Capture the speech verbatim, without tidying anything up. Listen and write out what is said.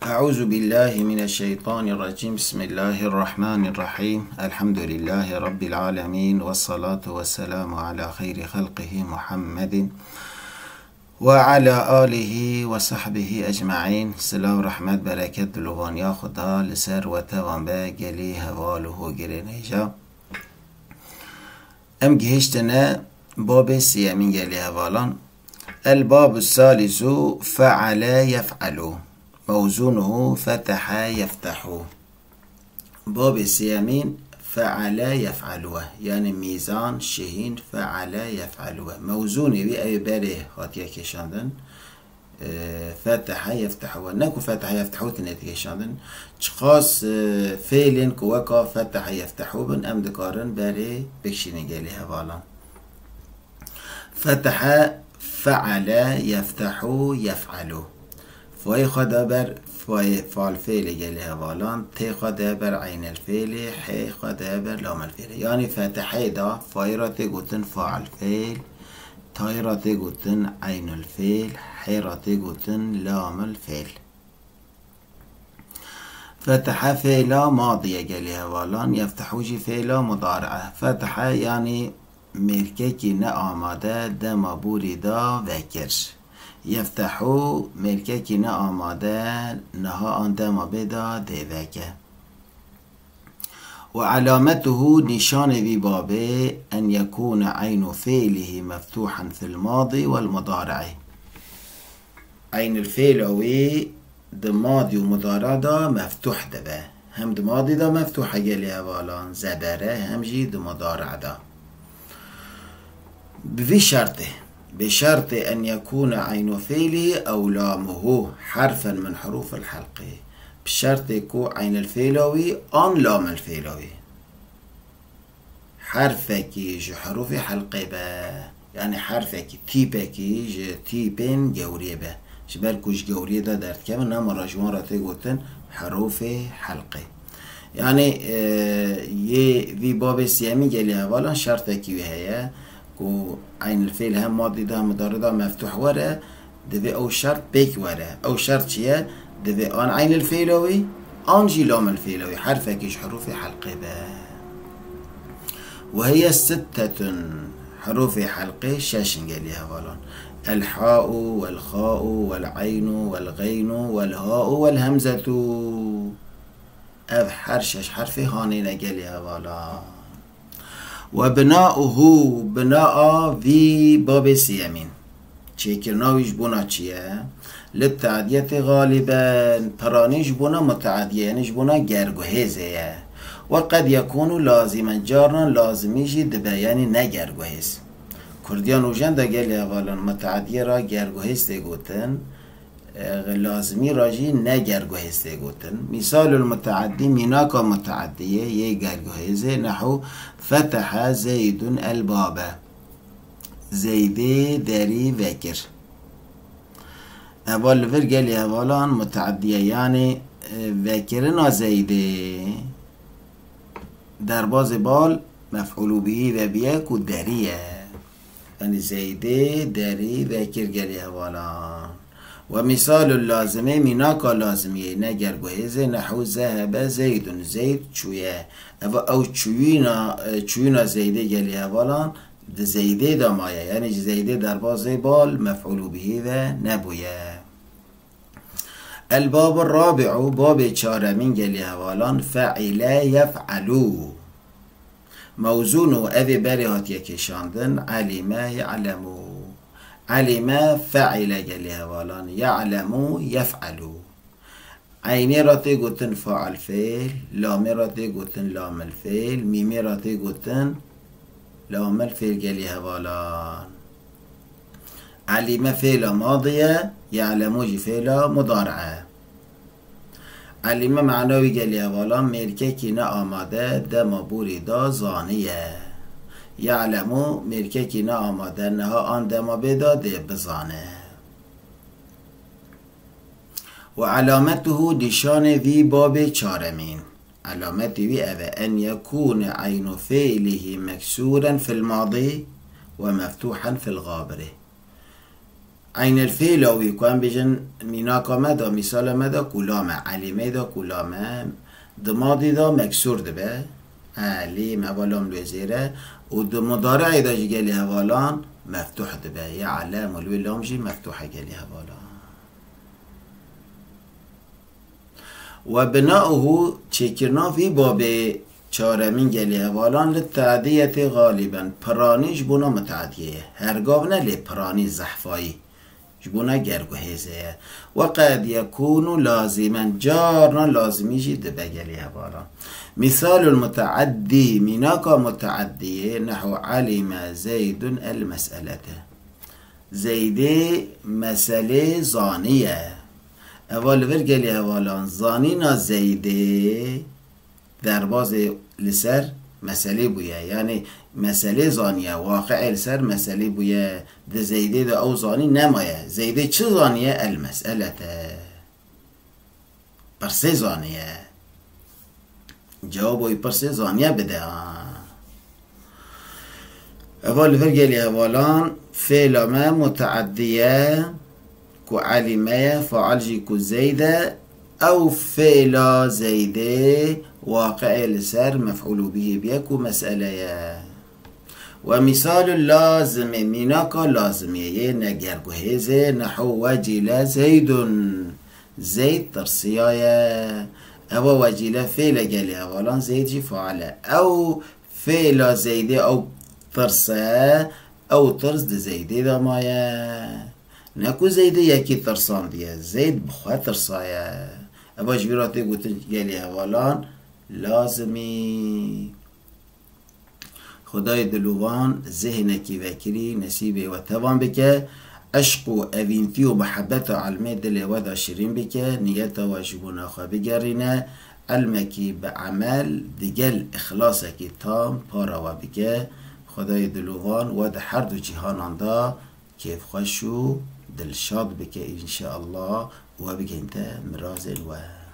أعوذ بالله من الشيطان الرجيم. بسم الله الرحمن الرحيم. الحمد لله رب العالمين، والصلاة والسلام على خير خلقه محمد وعلى آله وصحبه أجمعين. Silav, rehmet, bereket, dilovaniya Xuda li ser we tevan be, gelî heval û hogirên hêja. Em gihiştine babê siyemîn gelî hevalan. El babu salisu fe'ale yef'elu. Mewzunuhu fetehe yeftehu. Babê siyemîn fe'ale yef'elu e. Yani mîzan, şihîn, fe'ale yef'elu e. Mewzûnê wî ew ê berê hatiye kêşandin. E, fetehe yeftehu e. Ne ku fetehe yeftehu tine dikêşandin. Çiqas, e, fêlên ku weka fetehe yeftehu bin, em dikarin berê bikişînin gelê hevalan. Fetehe, fe'ale, yeftehu, yef'elu. Fayê xwe de ber fayê faal fêlê gelê hevalan, tê xwe de ber eynel fêlê, hê xwe de ber lamel fêlê. Yani fetehê de fayê re tê gotin faal fêl, tayê re tê gotin eynel fêl, hê re tê gotin lamel fêl. Fetehe fêla madiye gelê hevalan, yeftehu jî fêla mudari'e. Fetehe yani mêrkekî ne amade dema borî da vekir. Yeftehu mêrkekî ne amade niha an dema bê da dê veke. Ve alametuhu, nîşanê vî babê, en yekûne eynu fêlihî meftuhen fil madî vel mudari'î. Eynil fêla wî di madî û mudara de meftuh dibe. Hem di madî de meftuh e gelê hevalan, zebere, hem jî di mudara de. Bi vî şertê, bi şertê en yekûne eynu fêlî ew lamuhu herfen min hurûfil helqî. Bi şertê ku eynil fêla wî an lamil fêla wî herfekî ji herûfê helqê be. Yani herfekî, tîpekî ji tîpên gewriyê be. Ji ber ku ji gewriyê de derdikevin, nema re ji wan re tê gotin herûfê helqê. Yani, e, yê vî babê siyemî gelê hevalan şertekî wî heye ku eynil fêl hem madî de hem mudarî de meftuh were, divê ew şert pêk were. Ew şert çi ye? Divê an eynil fêla wî, an jî lamil fêla wî herfekî ji herûfê helqê be. Ve hiye sittetun, herûfê helqê şeş in gelî hevalan. El ha'u, vel kha'u, vel eynu, vel geynu, vel ha'u, vel hemzetu. Ev her şeş herfê hanê ne gelî hevalan. Ve binauhu, binaa vî babê siyemîn. Çêkirina wî ji bona çi ye? Li teadiyetê galiben, piranî ji bona muteadiye, yani ji bona gerguhêzê ye. Ve qed yekûnu lazimen, carinan lazimî jî dibe, yani ne gerguhêz. Kurdiya nûjen de gelê hevalan muteadiye re gerguhêz tê gotin, e, lazimî re jî ne gerguhêz tê gotin. Mîsalul muteadî, mînaka muteadiyê yê gerguhêzê, nehu fetehe Zeydun el babe. Zeydê derî vekir. Eva li vir gelê hevalan muteadiye, yani, e, vekirina Zeydê. Derbazê bal mef'ûlû bihî ve biye ku derî ye. Yani Zeydê derî vekir gelê hevalan. Ve mîsalul lazimê, mînaka lazimiyê, ne gerguhêzê, nehu zehebe Zeydun, Zeyd çûye. Eva ew çûyîna, e, çûyîna Zeydê gelê hevalan, di Zeydê de maye. Yani ji Zeydê derbazê bal mef'ûlû bihî ve nebûye. El babu rabi'u, babê çaremîn gelî hevalan, fe'ile yef'elu. Mewzûn û evê berê hatiye kêşandin, elîme ye'lemû. Elîme fe'ile gelî hevalan, ye'lemû yef'elû. Eynê re tê gotin faal fêl, lamê re tê gotin lamil fêl, mîmê re tê gotin lamil fêl gelî hevalan. Elîme fêla madî ye, ye'lemû jî fêla mudari'e. Elîme mana wî gelî hevalan mêrkekî ne amade dema borî da zaniye. Ye'lemû mêrkekî ne amade niha an dema bê da dê bizane. Ve alametuhu, nîşanê vî babê çaremîn. Alametê wî ev e, en yekûne eynu fêlihî meksûren fil madî ve meftuhen fil gabirî. Eynel fêla wî ku em bêjin mînaka me de, mîsala me de ku lam e, elîmê de ku lam e, di madî de meksûr dibe. Elîm, eva lam li wê zêr e. Û di mudareyê de jî gelê hevalan meftûh dibe. Ye'lemu, li wê lam jî meftûh e gelê hevalan. Ve binauhu, çêkirina vî babê çaremîn gelê hevalan, li teadiyetê xalîben, piranî ji bona miteadiyê ye. Her gav ne, lê piranî zehfayî ji bona gerguhêzê ye. Ve qed yekûnu lazîmen, carna lazimî jî dibe gelê hevalan. Mîsalul muteaddî, mînaka muteaddiyê, nehu elîme Zeydun el mes'elete. Zeydê meselê zaniye. Eva li vir gelê hevalan, zanîna Zeydê derbazê li ser meselê bûye. Yanî meselê zaniye, waqiê li ser meselê bûye. Di Zeydê de ew zanî nemaye. Zeydê çi zaniye? El mes'elete. Pirsê zaniye. Cewabo wî pirsê zaniye bide, ha. Eva li vir gelê hevalan, fêla me muteaddiye ku elîme ye, faal jî ku Zeyd e, ew fêla Zeydê waqiê li ser mef'ûlû bihî biye ku mes'ele ye. Ve mîsalul lazimê, mînaka lazimê yê ne gerguhêzê, nehu vecîle Zeydun. Zeyd tirsiyaye. Eva vecîle fêle gelê hevalan, Zeyd jî faal e. Ew fêla Zeydê ew tirs e, ew tirs di Zeydê de maye. Ne ku Zeydê yekî tirsandiye, Zeyd bi xwe tirsaye. Eva ji vî re tê gotin gelê hevalan lazimî. Xwedayê dilovan zêhnekî vekirî nesîbê we tevan bike. Eşq û evîntî û mihebeta ilmê dilê we de şirîn bike. Niyeta we ji bona xwe bigerîne. Ilmekî bi emel digel îxlasekî tam para we bike. Xwedayê dilovan we di her du cîhanan de kêfxweş û dilşad bike înşeallah û we bigihînte mirazên we.